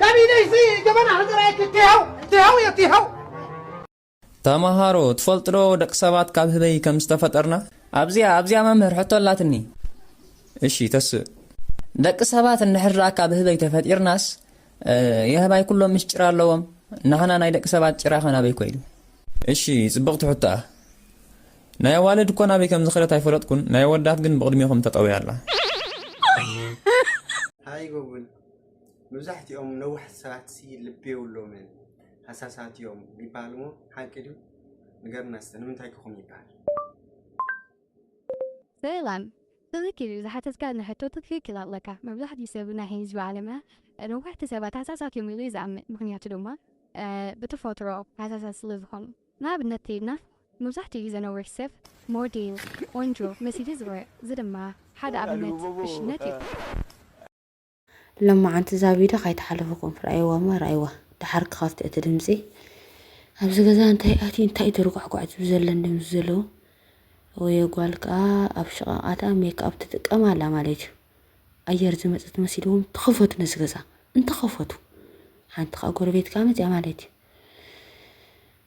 ካብ ኢደይ ሲ ጀበና ክዘራየኪ ትሃው ትሃው እየ ትሃው። ተማሃሮ፣ ትፈልጡ ዶ ደቂ ሰባት ካብ ህበይ ከም ዝተፈጠርና? ኣብዚኣ ኣብዚኣ መምህር ሕቶ ኣላትኒ። እሺ ተስእ። ደቂ ሰባት እንድሕር ደኣ ካብ ህበይ ተፈጢርናስ፣ የህባይ ኩሎም ምስ ጭራ ኣለዎም፣ ንሕና ናይ ደቂ ሰባት ጭራኸ ናበይ ኮይዱ? እሺ፣ ጽብቕቲ ሕቶ እያ። ናይ ኣዋልድ እኮ ናበይ ከም ዝኸደት ኣይፈለጥኩን፣ ናይ ኣወዳት ግን ብቕድሜኹም ተጠውያ ኣላ። ሃይ ጎጉል፣ መብዛሕትኦም ነዋሕቲ ሰባትሲ ልቢ የብሎምን፣ ሃሳሳት እዮም ይበሃል እሞ ሓቂ ድዩ? ንገርና እስተ፣ ንምንታይ ከ ከምኡ ይበሃል? ሰላም፣ ትኽክል እዩ ዝሓተትካኒ ሕቶ ትኽክል ኣለካ። መብዛሕትኡ ሰብ ናይ ሕዚ ዓለምና ነዋሕቲ ሰባት ሃሳሳት እዮም ኢሉ እዩ ዝኣምን። ምኽንያቱ ድማ ብተፈጥሮ ሃሳሳት ስለ ዝኾኑ። ንኣብነት ተይድና መብዛሕትኡ ግዜ ነዊሕ ሰብ ሞዴል፣ ቆንጆ፣ መሲሉ ዝረአ። እዚ ድማ ሓደ ኣብነት ፍሽነት እዩ። ሎማዓንቲ እዛ ቪድዮ ካይተሓለፈኩም ርኣይዋ እሞ ርኣይዋ። ደሓር ክኸፍት እቲ ድምፂ ኣብዚ ገዛ እንታይ ኣትዩ እንታይ እዩ ተርጓዕጓዕ ዝብል ዘሎ እንድዮም ዘለዉ። ወይ ጓል ከኣ ኣብ ሽቓቓታ ሜክኣፕ ትጥቀም ኣላ ማለት እዩ። ኣየር ዝመፀት መሲልዎም ተኸፈቱ ነዚ ገዛ እንተኸፈቱ ሓንቲ ከኣ ጎረቤት ከኣ መፅያ ማለት እዩ።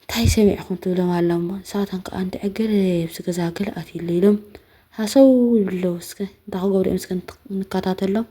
እንታይ ሰሚዕኹም ትብሎም ኣላ እሞ ንሳቶም ከኣ እንድዒ ገለ ኣብዚ ገዛ ገለ ኣትዩ ኣሎ ኢሎም ሃሰው ይብሉ ኣለዉ። እስከ እንታይ ክገብሩ እዮም እስከ ንከታተሎም።